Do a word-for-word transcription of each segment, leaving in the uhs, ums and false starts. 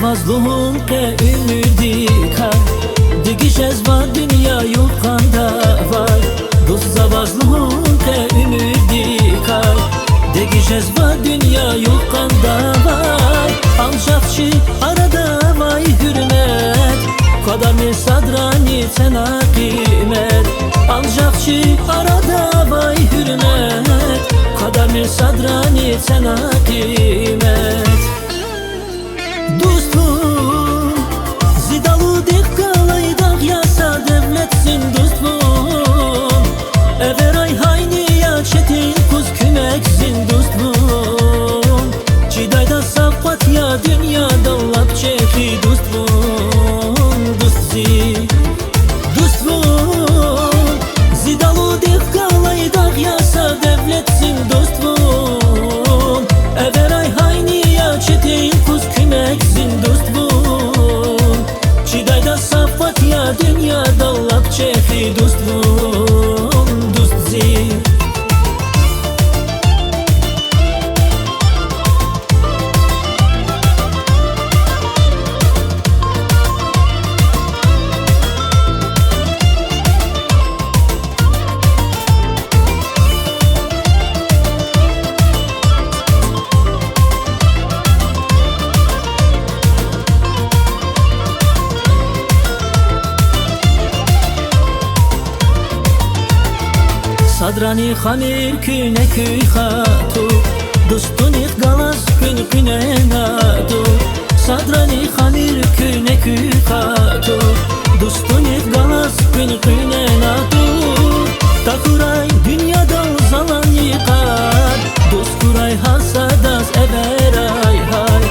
Ваз лугьун къе уьмуьрдикай, дегишезва дуьнья юкъандавай. Дуст, за ваз лугьун къе уьмуьрдикай, дегишезва дуьнья юкъандавай. Анжах чи арада авай гьуьрмет квадармир садрани цена къимет. Анжах чи арада авай гьуьрмет квадармир садрани цена къимет. Дуствун, зи далудихъ галай дагъ я, са девлетдин дуствун. Эверай гьайни я четин куз, куьмекдин дуствун. Чидайда савкьват я дуьньядал лап чӀехи дуствун, дуст зи. Дуствун, зи далудихъ галай дагъ я, са девлетдин дуствун. Эверай гьайни я четин куз, куьмекдин дуствун. Чидайда савкьват я дуьньядал лап чӀехи дуствун, дуст зи. Садрани хамир куьн экуь хатур, дустунихъ галаз къуьн-къуьнена тур. Садрани хамир куьн экуь хатур, дустунихъ галаз къуьн-къуьнена тур. Тахьурай дуьньядал залан йикъар, дуст хьурай гьар садаз эверай гьай.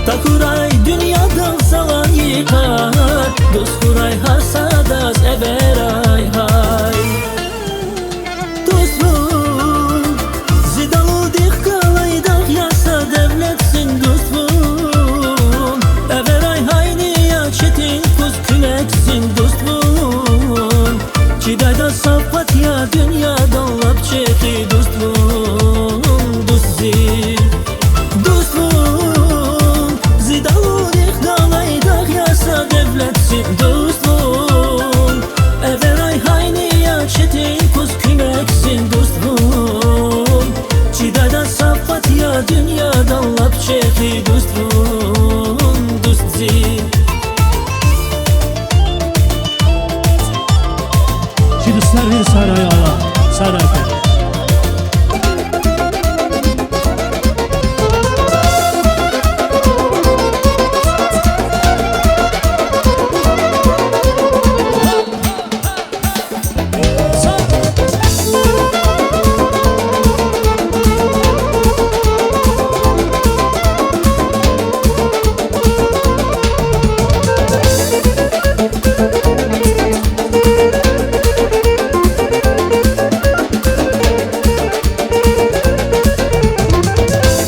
Тахьурай дуьньядал залан йикъар, дуст хьурай гьар садаз эверай гьай. Дуствун, зи далудихъ галай дагъ я, са девлетдин дуствун. Эверай гьайни я четин куз, куьмекдин дуствун. Чидайда савкьват я дуьньядал лап чӀехи дуствун, дуст зи. Дуствун, зи далудихъ галай дагъ я, са девлетдин дуствун. Эверай гьайни я четин куз, куьмекдин дуствун. Чидайда савкьват я дуьньядал лап чӀехи дуствун, дуст зи. Чи дустар вири сагърай, Аллагь, сагърай.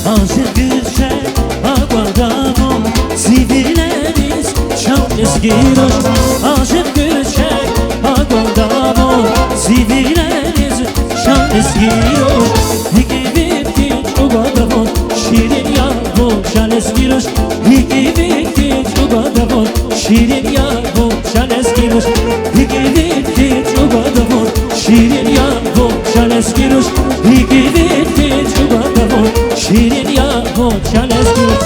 Ажихъ гуьрчег аквада вун зи вилериз, чан лезги руш. Ажихъ гуьрчег аквада вун зи вилериз, чан лезги руш. ГьикӀ ивид хьиз чӀугвада вун, ширин я вун, чан лезги руш. ГьикӀ ивид хьиз чӀугвада вун, ширин я вун, чан лезги руш. ГьикӀ ивид хьиз чӀугвада вун, ширин я вун, чан лезги руш. ГьикӀ ивид хьиз чӀугвада вун, ширин я вун, чан лезги руш.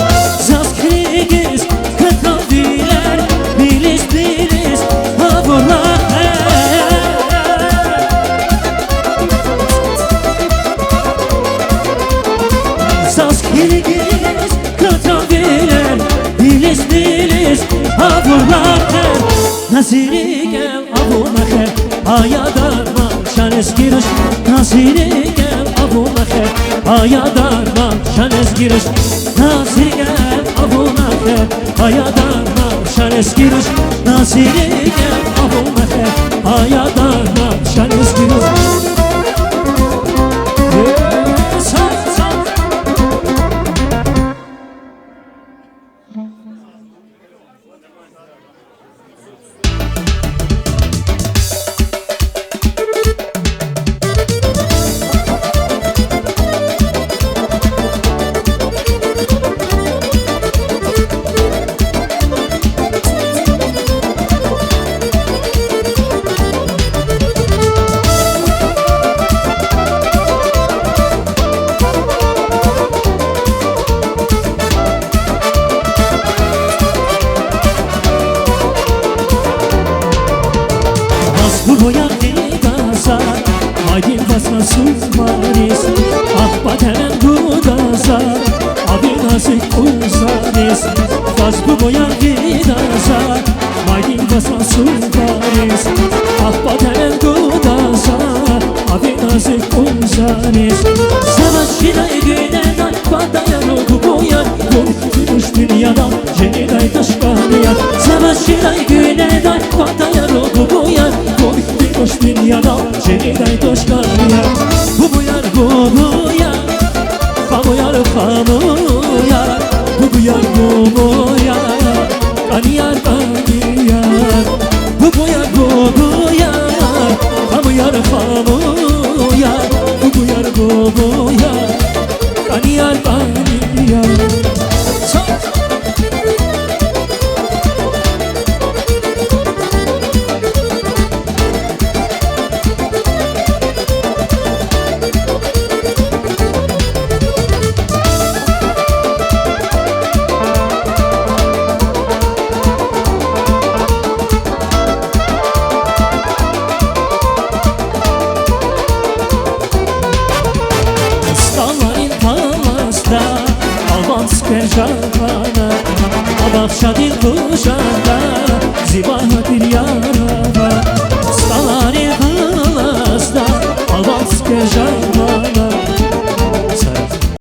Заз килигиз катавилер, билиз-билиз гъавурда хьи. Заз килигиз катавилер, билиз-билиз гъавурда хьи. На зи рикӀел авуна хьи, ая дарман, чан лезги руш. На зи рикӀел авуна хьи, ая дарман, чан лезги руш. На зи рикӀел авуна хьи, ая дарман, чан лезги руш. На зи рикӀел авуна хьи, ая дарман, чан лезги руш. Майдин вацра сувариз, ахпа терен гуда за, ави назик кьузариз, хаз бубаяр гида за. Майдин вацра сувариз, ахпа терен гуда за, ави назик кьузариз. Заваз чидай гуьнедай, патаяр бубуяр, вун хьтин уш дуьньядал жедай ташкӀанияр. Заваз чидай гуьнедай, патаяр бубуяр, вун хьтин уш дуьньядал жедай ташкӀанияр. Бубуяр, бубуяр, хамуяр, хамуяр, бубуяр, бубуяр, кӀанияр, кӀанияр. Бубуяр, бубуяр, хамуяр, хамуяр, бубуяр, бубуяр, кӀанияр, кӀанияр. СтӀаларин паласда аван цуьквер жагъана, а бахчадин къужахда зи багьа тир яр ава. СтӀаларин паласда аван цуьквер жагъана,